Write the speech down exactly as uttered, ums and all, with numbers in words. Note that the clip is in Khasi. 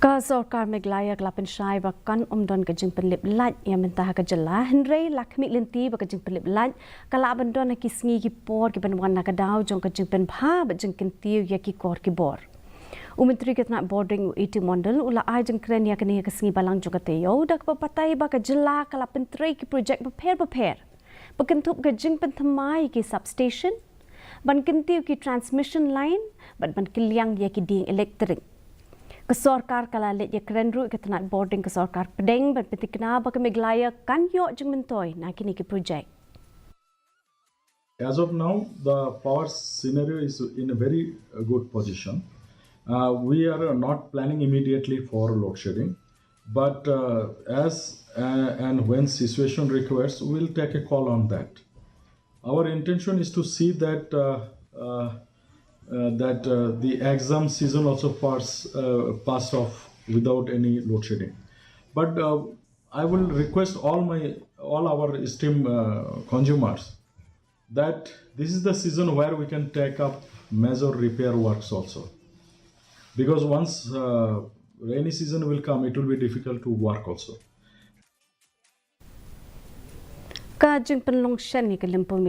Ka sorkar Meghalaya ka la pynshai ba kan ym don ka jingpynlip lait ïa mynta ha ka jylla, hynrei la khmih lynti ba ka jingpynlip lait ka lah ban don ha ki sngi ki por ki ban wan na ka daw jong ka jingpynbha bad jingkyntiew ïa ki kor ki bor. U Myntri ka tnat bording u A T Mondal u la ai jingkren ïa kane ha ka sngi Balang jong ka taïew da kaba batai ba ka jylla ka la pyntrei ki projek bapher bapher ba kynthup ka jingpynthymmai ki substation, ban kyntiew ki transmission line bad ban kylliang ïa ki dieng elektrik. Ka sorkar ka la leit ïakren ruh ïa ka tnat bording ka sorkar pdeng ban pyntikna ba ka Meghalaya kan ïoh jingmyntoi na kine ki projek. As of now, the power scenario is in a very uh, good position. Uh, we are not planning immediately for load shedding, but uh, as uh, and when situation requires, we'll take a call on that. Our intention is to see that uh, uh, uh, that uh, the exam season also pass uh, pass off without any load shedding. But uh, I will request all my all our esteemed uh, consumers that this is the season where we can take up major repair works also, because once uh, rainy season will come, it will be difficult to work also. Ka jingpynlong shen ïa ka lympung